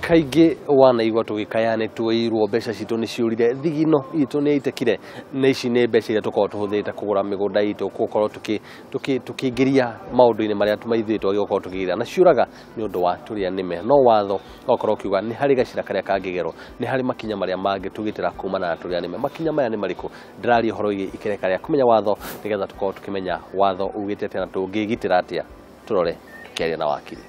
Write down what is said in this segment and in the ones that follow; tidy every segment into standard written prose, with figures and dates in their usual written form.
Kaingĩ wanaigua tũgĩkaya nĩ tuoirwo mbeca citũ nĩ ciũrire, thigino itũ nĩ itekire, na ici nĩ mbeca iria tũkoragwo tũhũthĩrĩte kũgũra mĩgũnda itũ, gũkorwo tũkĩingĩria maũndũ-inĩ marĩa ithuĩ twagĩrĩirwo gũkorwo tũkĩgĩra, na ciũraga nĩ ũndũ wa tũrĩa nĩme. No watho ũgakorwo ũkiuga nĩ harĩ gacĩra karĩa kangĩgerwo, nĩ harĩ makinya marĩa mangĩtũgitĩra kumana na tũrĩa nĩme. Makinya maya nĩ marĩkũ? Ndĩraria ũhoro wĩgiĩ ikereka rĩa kũmenya watho, nĩgetha tũkorwo tũkĩmenya watho ugĩte atĩa na tũngĩgitĩra atĩa. Tũrore tũkĩaria na wakiri.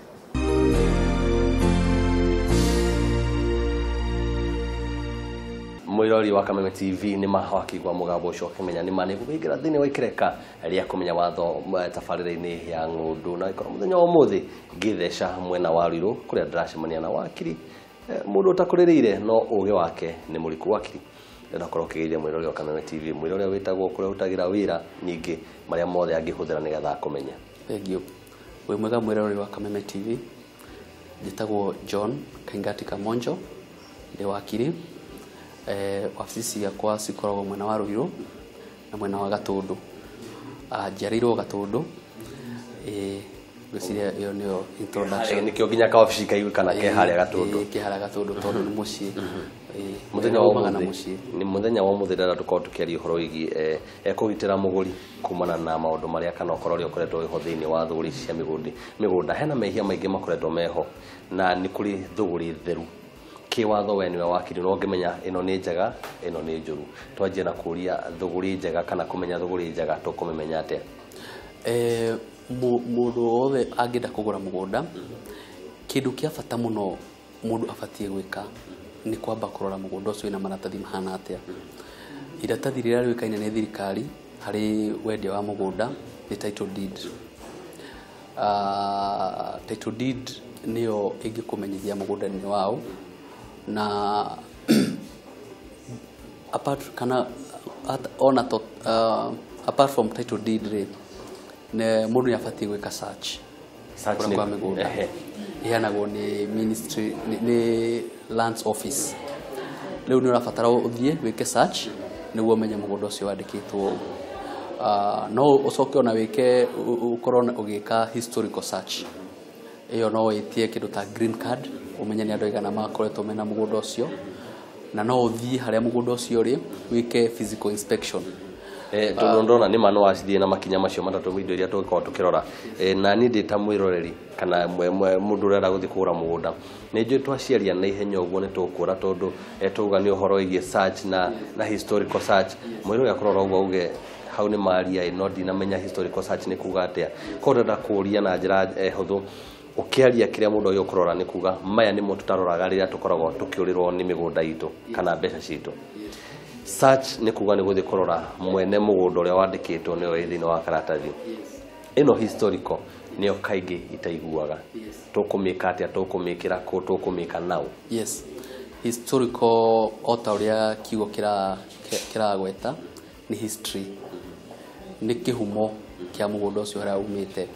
Mwirori wa Kameme TV nĩ ma wakigwa mũgambo ũcio ũkĩmenya nĩ ma nĩ gũkĩingĩra thĩinĩ wa ikereka rĩa kũmenya watho tabarĩra-inĩ ya ng'ũndũ, na ĩkorwo mũthenya wa ũmũthĩ ngĩtheca mwena wa Ruiru kũrĩa ndĩracemania na wakiri, mũndũ ũtakũrĩrĩire no ũgĩ wake nĩ mũriku. Wakiri, ndĩrenda gũkorwo ũkĩgeithia mwĩrori wa Kameme TV, mwĩrori ũrĩa wĩtagwo kũrĩa ũrutagĩra wĩra, ningĩ marĩa mothe angĩhũthĩra nĩgetha akũmenye. Thengiũ. Wĩ mwega mwĩrori wa Kameme TV, njĩtagwo John Kaingati Kamonjo, ndĩ wakiri. Wabici ciakwa cikoragwo mwena wa Ruiru na mwena wa Gatũndũ. Njiarĩirwo Gatũndũ. Ngwĩciria ĩyo nĩyo introduction. Nĩkĩo nginya kawabici kaiguĩkana ke harĩa Gatũndũ. Ke harĩa Gatũndũ tondũ nĩ mũciĩ. Mũthenya wa ũmũthĩ nĩ mũthenya wa ũmũthĩ ndĩrenda tũkorwo tũkĩaria ũhoro wĩgiĩ kũgitĩra mũgũri kumana na maũndũ marĩa kana ũkora ũrĩa ũkoretwo wĩho thĩinĩ wa thũgũri cia mĩgũnda. Hena mehia maingĩ makoretwo meho na nĩ kũrĩ thũgũri theru. Kĩwatho we nĩwe wakiri, no ũngĩmenya ĩno nĩ njega ĩno nĩ njũru. Twanjie na kũria thũgũri njega kana kũmenya thũgũri njega tũkũmĩmenya atĩa? Mũndũ wothe angĩenda kũgũra mũgũnda, kĩndũ kĩa bata mũno mũndũ abatiĩ gwĩka nĩ kwamba kũrora mũgũnda ũcio wĩna maratathi mahana atĩa. Iratathi rĩrĩa rĩũĩkaine nĩ thirikari harĩ wendia wa mũgũnda nĩ title deed. Title deed nĩyo ĩngĩkũmenyithia mũgũnda nĩ waũ, na apart kana ona to, apart from title deed rĩ, mũndũ nĩ abatiĩ gwĩka search. Search kwa mĩgũnda iheanagwo nĩ ministry, nĩ lands office. Rĩu nĩ ũrabatara ũthiĩ wĩke search nĩguo ũmenye mũgũnda ũcio wandĩkĩtwo. No ũcoke ona wĩke ũkorwo ũgĩka historical search. Ĩyo no wĩtie kĩndũ ta green card, ũmenye nĩ andũ aigana makoretwo mena mũgũnda ũcio, na no ũthiĩ harĩa mũgũnda ũcio ũrĩ wĩke physical inspection. Tondũ ndona nĩ ma no wacithiĩ na makinya macio matatũ indo iria tũgĩkorwo tũkĩrora. Na niĩ ndĩ ta mwĩroreri kana mũndũ ũrenda gũthiĩ kũgũra mũgũnda, nĩ njũĩ twaciaria na ihenya ũguo nĩ tũkũra, tondũ tauga nĩ ũhoro wĩgiĩ search na historical search. Mwĩrori akũrora ũguo auge hau nĩ maria, no ndinamenya historical search nĩ kuga atĩa. Koguo ndĩrenda kũũria na njĩra hũthũ, ũkĩaria kĩrĩa mũndũ agĩrĩirwo kũrora nĩ kuga maya nĩmo tũtaroraga rĩrĩa tũkoragwo tũkĩũrĩrwo nĩ mĩgũnda itũ kana mbeca citũ. Search nĩ kuga nĩ gũthiĩ kũrora mwene mũgũnda ũrĩa wandĩkĩtwo nĩwe wĩ thĩinĩ wa karatathi. Ĩno historical nĩyo kaingĩ itaiguaga. Tũkũmĩka atĩa, tũkũmĩkĩra kũ, tũkũmĩka naũ? Yes. Historical o ta ũrĩa kiugo kĩragweta nĩ history, nĩ kĩhumo kĩa mũgũnda ũcio harĩa umĩte.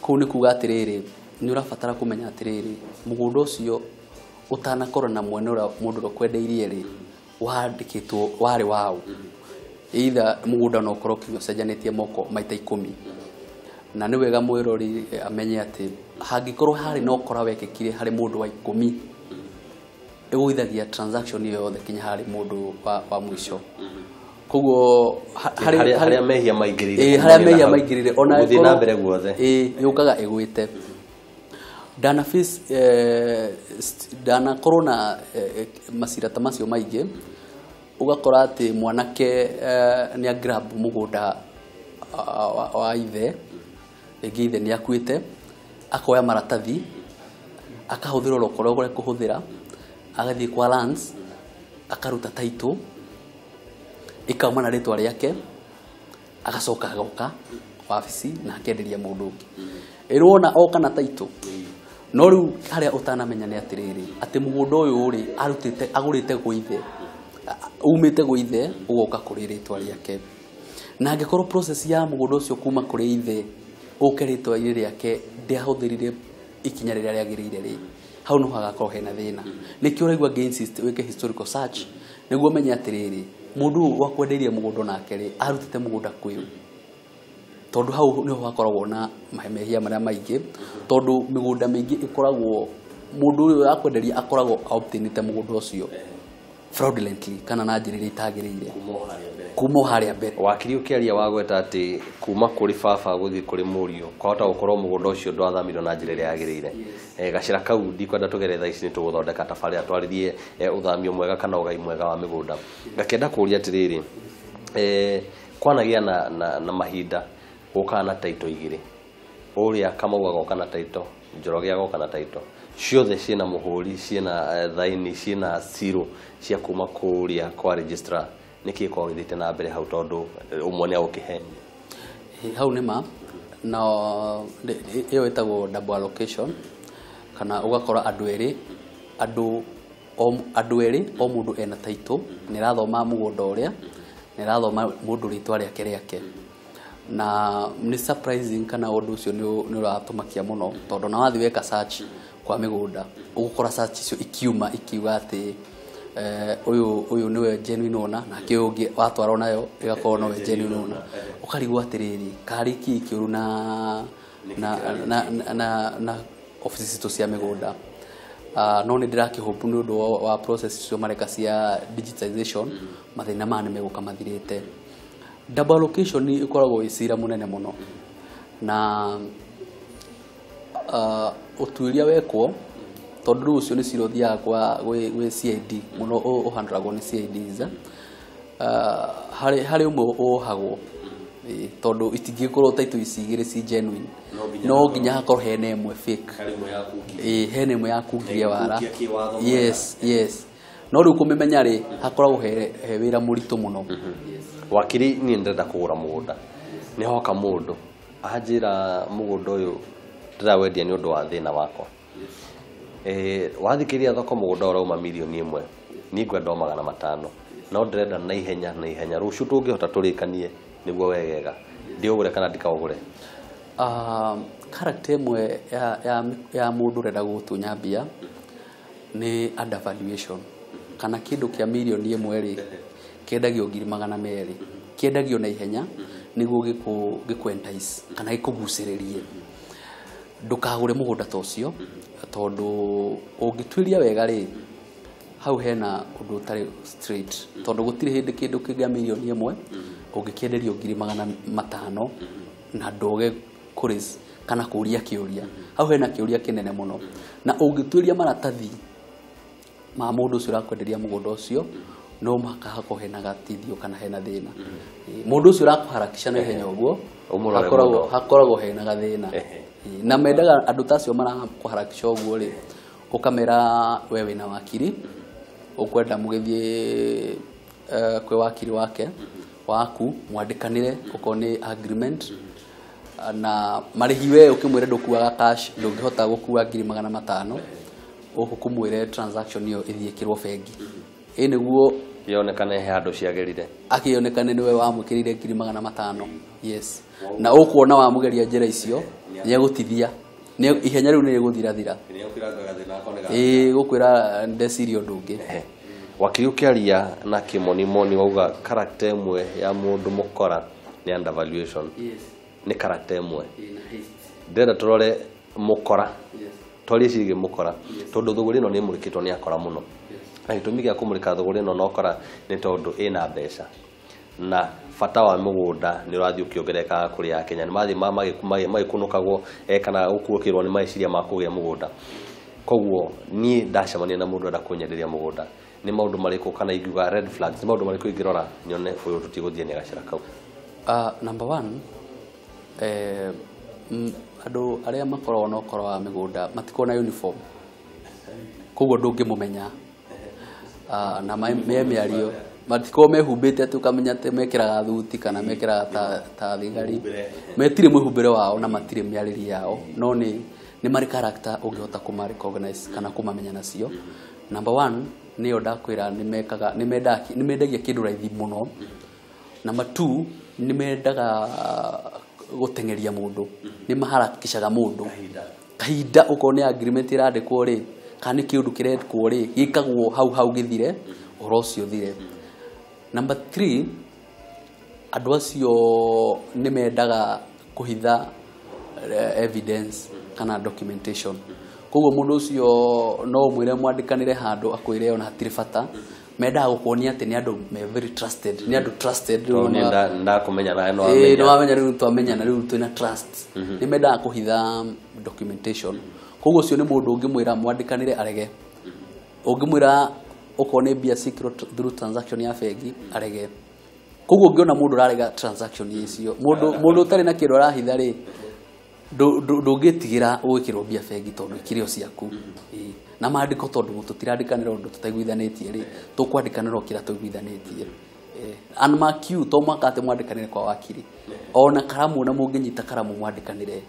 Kũu nĩ kuga atĩrĩrĩ, nĩ ũrabatara kũmenya atĩrĩrĩ, mũgũnda ũcio ũtanakorwo na mwene ũrĩa mũndũ ũrĩa ũkwendeirie rĩ, wandĩkĩtwo warĩ waũ. Either mũgũnda no ũkorwo kinya ũcenjanĩtie moko maita 10. Na nĩ wega mwĩrori amenye atĩ hangĩkorwo harĩ na ũkora wekĩkire harĩ mũndũ wa 10, ĩgũithagia transaction ĩyo yothe kinya harĩ mũndũ wa mũico. Koguo harĩa mehia maingĩrĩire, harĩa mehia maingĩrĩire, ona gũthiĩ na mbere guothe, yũkaga ĩgwĩte. Ndana face ndanakorwo na macira ta macio maingĩ, ũgakora atĩ mwanake nĩ a grab mũgũnda wa ithe, rĩngĩ ithe nĩ akuĩte, akoya maratathi, akahũthĩra oro ũrĩa ũrĩa kũhũthĩra, agathiĩ kwa lands, akaruta title, ĩkauma na rĩtwa rĩake, agacoka agoka wabici na akenderia mũndũ ũngĩ. Ĩrwona oka na title. No rĩu harĩa ũtanamenya nĩ atĩrĩrĩ, atĩ mũgũnda ũyũ rĩ, arutĩte, agũrĩte gwĩ ithe, umĩte gwĩ ithe, ũgoka kũrĩ rĩtwa rĩake. Na angĩkorwo process ya mũgũnda ũcio kuma kũrĩ ithe ũke rĩtwa-inĩ rĩake ndĩahũthĩrire ikinya rĩrĩa rĩagĩrĩire rĩ, hau no hagakorwo hena thĩna. Nĩkĩo ũraigua ngĩ insist wĩke historical search nĩguo ũmenye atĩrĩrĩ, mũndũ ũyũ wakwendeirie mũgũnda nake rĩ, arutĩte mũgũnda kwĩ ũ. Tondũ hau nĩho hakoragwo na mehia marĩa maingĩ, tondũ mĩgũnda mĩingĩ ĩkoragwo Mũndũ ũyũ ũrakwenderia akoragwo obtainĩte mũgũnda ũcio fraudulently kana na njĩra ĩrĩa itagĩrĩire kuma o harĩa mbere. Wakiri, ũkĩaria wagweta atĩ kuma kũrĩ baba gũthiĩ kũrĩ mũriũ kwahota gũkorwo mũgũnda ũcio ndwathamirwo na njĩra ĩrĩa yagĩrĩire. Gacĩra kau ndikwenda tũgere thaa ici, nĩ tũgũthondeka tabarĩra twarĩrie ũthamio mwega kana ũgai mwega wa mĩgũnda. Ngakĩenda kũũria atĩrĩrĩ, kwanagĩa na mahinda gũkaga na taito igĩrĩ, ũrĩa Kamau agoka na taito, Njoroge agoka na taito, ciothe ciĩna mũhũri, ciĩna thaini, ciĩna ciro cia kuma kũrĩa kwa registrar. Nĩkĩ gĩkoragwo gĩthiĩte na mbere hau, tondũ ũmwe nĩ agũkĩhenia? Hau nĩ ma na ĩyo ĩtagwo double allocation, kana ũgakora andũ erĩ, andũ o andũ erĩ, o mũndũ ena title, nĩ ĩrathoma mũgũnda ũrĩa, nĩ ĩrathoma mũndũ rĩtwa rĩake, na nĩ surprising kana ũndũ ũcio nĩ ũratũmakia mũno, tondũ na wathiĩ weka search kwa mĩgũnda, ũgũkora search icio ikiuma ikiuga atĩ ũyũ nĩwe genuine owner, nake ũyũ ũngĩ watwarwo nayo ĩgakorwo nowe genuine owner. Ũkarigwo atĩrĩrĩ, karĩ kĩ kĩũru na obici citũ cia mĩgũnda? No nĩ ndĩrakĩhope nĩ ũndũ wa process icio mareka cia digitization, mathĩna maya nĩ megũka mathirĩte. Double allocation ĩkoragwo ĩ cira mũnene mũno, na ũtuĩria wekwo, tondũ rĩu ũcio nĩ cira ũthiaga kwa gwĩ CID mũno, ũhandũragwo nĩ CIDs. Harĩ ũmwe wohagwo. Tondũ itingĩkorwo title ici igĩrĩ ci genuine, no nginya hakorwo hena ĩmwe fake. Ĩĩ, hena ĩmwe ya kungiria wara. Yes, no rĩu kũmĩmenya rĩ, hakoragwo he wĩra mũritũ mũno. Wakiri, niĩ ndĩrenda kũgũra mũgũnda, nĩ hoka mũndũ anjĩra mũgũnda ũyũ ndĩrawendia nĩ ũndũ wa thĩna wakwa. Wathikĩria thoko mũgũnda ũrauma 1 mirioni, niĩ ngwenda o 500, no ndĩrenda na ihenya na ihenya, rũciũ tũngĩhota tũrĩkanie nĩguo wegega, ndĩũgũre kana ndikaũgũre? Character ĩmwe ya mũndũ ũrenda gũgũtunya mbia nĩ undervaluation, kana kĩndũ kĩa 1 mirioni rĩ, kĩendagio 200,000, kĩendagio na ihenya nĩguo gĩkũ entice kana gĩkũgucĩrĩrie. Ndũkagũre mũgũnda ta ũcio, tondũ ũngĩtuĩria wega rĩ, hau hena ũndũ ũtarĩ straight, tondũ gũtirĩ hĩndĩ kĩndũ kĩngĩa 1 mirioni ũngĩkĩenderio 500,000 na ndoge kũraise kana kũria kĩũria. Hau hena kĩũria kĩnene mũno, na ũngĩtuĩria maratathi ma mũndũ ũcio ũrakwenderia mũgũnda ũcio, no mũhaka hakorwo hena gatithio kana hena thĩna. Mũndũ ũcio ũrakũharakisha na ihenya ũguo, Ũmũrore hakoragwo mũno. Hakoragwo hena gathĩna. Na mendaga andũ ta acio marakũharakisha ũguo rĩ, ũkamera we wĩna wakiri, ũkwenda mũgĩthiĩ kwĩ wakiri wake waku, mwandĩkanĩre okorwo nĩ agreement na marĩhi. We ũkĩmwĩre ndũkuaga cash, ndũngĩhota gũkua 500,000, ũkũmwĩre transaction ĩyo ĩthiĩ ĩkĩrwo bengi ĩ nĩguo yonekane he handũ ciagĩrire. Akĩonekane nĩwe wamũkĩrire 500,000. Yes, na ũkuona wamũgeria njĩra icio, nĩegũtithia. Ihenya rĩu nĩ rĩgũthirathira, ĩĩ, gũkwĩra ndeciria ũndũ ũngĩ. Wakiri, ũkĩaria na kĩmonimoni wauga character ĩmwe ya mũndũ mũkora nĩ undervaluation. Nĩ character ĩmwe ndĩrenda tũrore mũkora, twarie ciĩgiĩ mũkora, tondũ thũgũrĩ ĩno nĩ ĩmũrĩkĩtwo nĩ akora mũno, na gĩtũmi gĩa kũmũrĩka thũgũrĩ ĩno na ũkora nĩ tondũ ĩna mbeca, na bata wa mũgũnda nĩ ũrathiĩ ũkĩongererekaga kũrĩ Akenya, nĩ mathiĩ magĩkunũkagwo kana gũkuũkĩrwo nĩ meciria ma kũgĩa mũgũnda. Koguo niĩ ndacemania na mũndũ enda kũnyenderia mũgũnda, nĩ maũndũ marĩkũ, kana ingiuga red flags, nĩ maũndũ marĩkũ ingĩrora nyone ũyũ tũtigũthiĩ nĩ gacĩra kau? Number one, andũ arĩa makoragwo na ũkora wa mĩgũnda matikoragwo na uniform, koguo ndũngĩmũmenya. Na me mĩario matikoragwo mehumbĩte atĩ ũkamenya atĩ mekĩraga thuti kana mekĩraga ta thigari. Metirĩ mwĩhumbĩre wao na matirĩ mĩarĩrie yao, no nĩ marĩ character ũngĩhota kũma recognize kana kũmamenya nacio. Number one, nĩyo ndakwĩra, nĩ mekaga nĩ mendagia kĩndũ raithi mũno. Number two, nĩ mendaga gũteng'eria mũndũ, nĩ maharakishaga mũndũ kahinda. Okorwo nĩ agreement ĩrandĩkwo rĩ, kana nĩ kĩũndũ kĩrekwo rĩ, gĩkagwo hau hau gĩthire, ũhoro ũcio ũthire. Number three, andũ acio nĩ mendaga kũhitha evidence kana documentation. Koguo mũndũ ũcio no ũmwĩre mwandĩkanĩre handũ akwĩre ona hatirĩ bata. Mendaga gũkuonia atĩ nĩ andũ me very trusted, nĩ andũ trusted. Tondũ niĩ ndakũmenya nawe no Ĩĩ, wamenya. nĩ wamenya rĩu twamenyana rĩu twĩna trust. Nĩ mendaga kũhitha documentation. Koguo ũcio nĩ mũndũ ũngĩmwĩra mwandĩkanĩre arege. Ũngĩmwĩra okorwo nĩ mbia ciĩkĩrwo through transaction ya bengi arege. Koguo ũngĩona mũndũ ũrarega transaction icio, mũndũ ũtarĩ na kĩndũ arahitha rĩ, ndũngĩtigĩra gwĩkĩrwo mbia bengi tondũ ikĩrĩ o ciaku. Ĩĩ. Na maandĩko tondũ tũtirandĩkanĩra ũndũ tũtaiguithanĩtie rĩ, tũkwandĩkanĩra o kĩrĩa tũiguithanĩtie. And mark you, to mũhaka atĩ mwandĩkanĩre kwa wakiri. Ona karamu, ona mũngĩnyita karamu mwandĩkanĩre,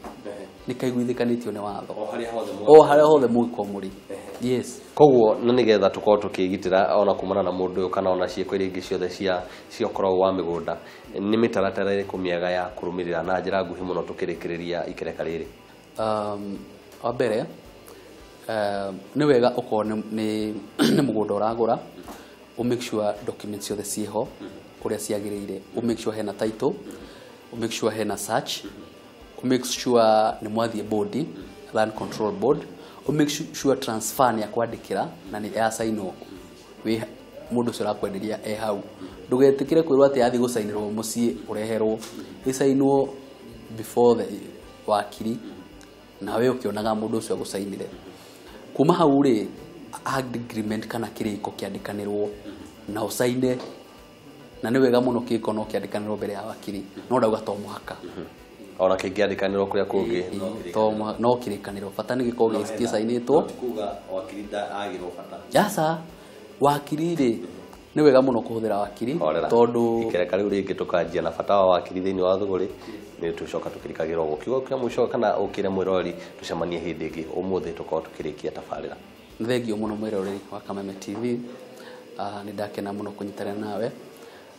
nĩ kaiguithĩkanĩtio nĩ watho. O harĩa hothe O harĩa hothe mũngĩkorwo mũrĩ. Yes. Koguo na nĩgetha tũkorwo tũkĩgitĩra ona kumana na mũndũ ũyũ kana ona ciĩko iria ingĩ ciothe cia ũkoragwo wa mĩgũnda, nĩ mĩtaratara ĩrĩkũ mĩega ya kũrũmĩrĩra na njĩra nguhĩ mũno tũkĩrĩkĩrĩria ikereka rĩrĩ? Wa mbere, nĩ wega ũkorwo nĩ mũgũnda ũragũra, ũ make sure documents ciothe ciĩho ũrĩa ciagĩrĩire, ũ make sure hena title, ũ make sure hena search, ũ make sure nĩ mwathiĩ board, land control board, ũ make sure transfer nĩ akwandĩkĩra na nĩ yacainwo wĩ mũndũ ũcio ũrakwenderia e hau. Ndũgetĩkĩre kwĩrwo atĩ yathiĩ gũcainĩrwo mũciĩ ũreherwo, ĩcainwo before the wakiri nawe ũkĩonaga mũndũ ũcio agũcainĩre. Kuma hau rĩ, agreement kana kĩrĩko kĩandĩkanĩrwo na ũcaine, na nĩ wega mũno kĩrĩko no kĩandĩkanĩrwo mbere ya wakiri, no ndauga to mũhaka. Ona kĩngĩandĩkanĩrwo kũrĩa kũngĩ No kĩrĩkanĩro bata nĩ gĩkorwo gĩcainĩtwo. Kuga wakiri ndagĩrwo bata. Aca, wakiri rĩ, nĩ wega mũno kũhũthĩra wakiri Horera. tondũ Ikereka rĩu rĩngĩ tũkanjia na bata wa wakiri thĩinĩ wa thũgũrĩ, nĩ tũcoka tũkĩrikagĩra ũguo. Kiugo kĩa mũico kana ũkĩre mwĩroreri, tũcemanie hĩndĩ ĩngĩ. Ũmũthĩ tũkorwo tũkĩrĩkia tabarĩra. Nĩ thengio mũno mwĩroreri wa Kameme TV. Nĩ ndakena mũno kũnyitanĩra nawe,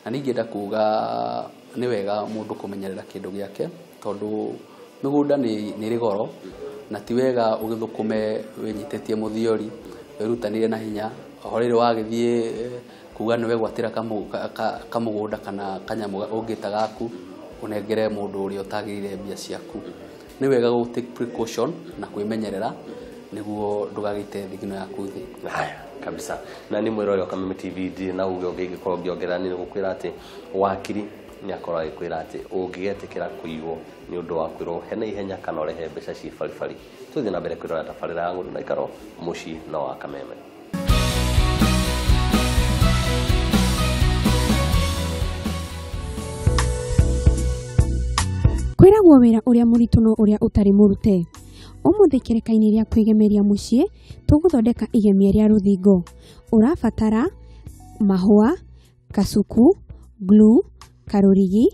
na ningĩenda kuga nĩ wega mũndũ kũmenyerera kĩndũ gĩake tondũ mĩgũnda nĩ ĩrĩ goro, na ti wega ũgĩthũkũme wĩnyitĩtie mũthiori, wĩrutanĩrie na hinya, o rĩrĩ wagĩthiĩ kuga nĩ wegwatĩra kamũgũnda kana kanyamũ ũngĩta gaku, ũnengere mũndũ ũrĩa ũtagĩrĩire mbia ciaku. Nĩ wega gũ take precaution na kwĩmenyerera nĩguo ndũgagĩite thigino yaku thĩ. Haya kabisa. Na nĩ mwĩroreri wa Kameme TV, ndirĩ na uge ũngĩ ingĩkorwo ngĩongerera, nĩ gũkwĩra atĩ wakiri nĩ akorwo agĩkwĩra atĩ ũngĩgetĩkĩra kũiywo nĩ ũndũ wa kwĩrwo hena ihenya kana ũrehe mbeca ciĩ baribari. Tũthiĩ na mbere kwĩrorera tabarĩra ya Ng'ũndũ na Ikaro, mũciĩ no wa Kameme. Kwĩragwo wĩra ũrĩa mũritũ no ũrĩa ũtarĩ mũrute. Ũmũthĩ kĩrĩka-inĩ rĩa kwĩgemeria mũciĩ, tũgũthondeka igemia rĩa rũthingo. Ũrabatara mahũa, kasuku, glue, karũrigi,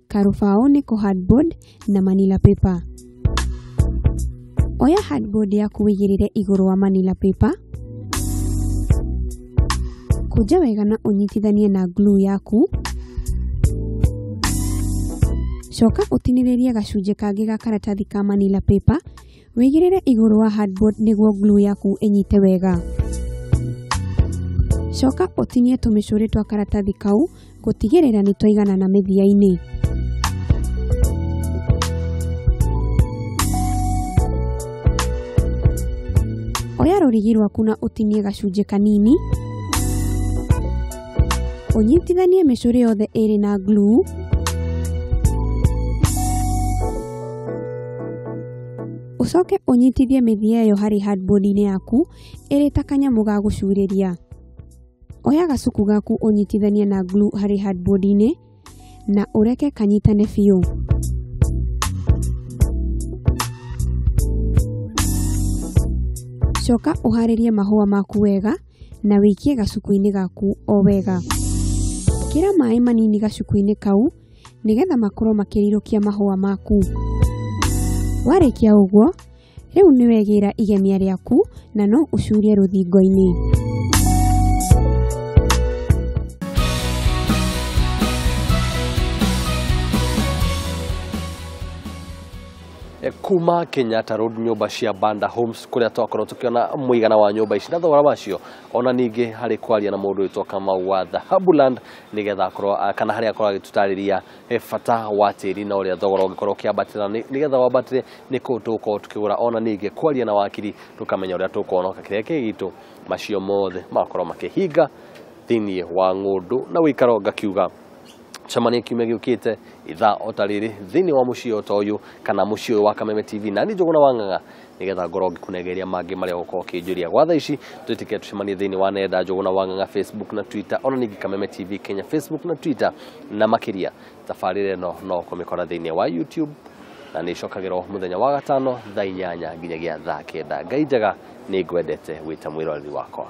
karũbaũ nĩko hardboard na manila paper. Oya hardboard yaku wĩigĩrĩre igũrũ wa manila paper. Kũnja wega na ũnyitithanie na glue yaku. Coka ũtinĩrĩrie gacunjĩ kangĩ ga karatathi ka manila paper, wĩigĩrĩre igũrũ wa hardboard nĩguo glue yaku ĩnyite wega. Coka ũtinie tũmĩcũrĩ twa karatathi kau gũtigĩrĩra nĩ twaiganana mĩthia-inĩ. Oya rũrigi rwaku na ũtinie gacunjĩ kanini, ũnyitithanie mĩcũrĩ yothe ĩrĩ na glue, ũcoke ũnyitithie mĩthia ĩyo harĩ hardboard-inĩ yaku ĩrĩ ta kanyamũ ga gũcurĩria. Oya gacuku gaku ũnyitithanie na glue harĩ hardboard-inĩ na ũreke kanyitane biũ. Coka ũharĩrie mahũa maku wega na wĩikie gacuku-inĩ gaku o wega. Ĩkĩra maĩ manini gacuku-inĩ kau nĩgetha makorwo makĩrirũkia mahũa maku. Warĩkia ũguo, rĩu nĩwegĩra igemia rĩaku na no ũcurie rũthingo-inĩ. Kuma Kenyatta Road, nyũmba cia Banda Homes, kũrĩa twakorwo tũkĩona mũigana wa nyũmba ici na thogora wacio, ona ningĩ harĩ kwaria na mũndũ wĩtwo Kamau wa Dhahabuland, nĩgetha akorwo kana harĩa akorwo agĩtũtarĩria bata wa tĩri na ũrĩa thogora ũngĩkorwo ũkĩambatĩra, nĩgetha wambatĩre nĩ kũũ tũgũkorwo tũkĩgũra, ona ningĩ kwaria na wakiri tũkamenya ũrĩa tũkũhonoka kĩrĩa kĩ gitũ. Macio mothe magakorwo makĩhinga thĩinĩ wa ng'ũndũ na wĩikaro. Ngakiuga cemania kiumia gĩũkĩte ithaa o ta rĩrĩ thĩinĩ wa mũciĩ o ta ũyũ kana mũciĩ ũyũ wa Kameme TV, na niĩ Njũgũna wa Ng'ang'a, nĩgetha ngorwo ngĩkũnengeria mangĩ marĩa ũgũkorwo ũkĩnjũria. Gwa thaa ici twĩtĩkĩre tũcemanie thĩinĩ wa nenda, Njũgũna wa Ng'ang'a Facebook na Twitter, ona ningĩ Kameme TV Kenya Facebook na Twitter, na makĩria tabarĩra ĩno no kũmĩkora thĩinĩ wa YouTube, na nĩ ĩcokagĩrwo mũthenya wa gatano thaa 8 nginyagia thaa 9. Ngai njega, nĩ ngwendete wĩta mwĩroreri wakwa.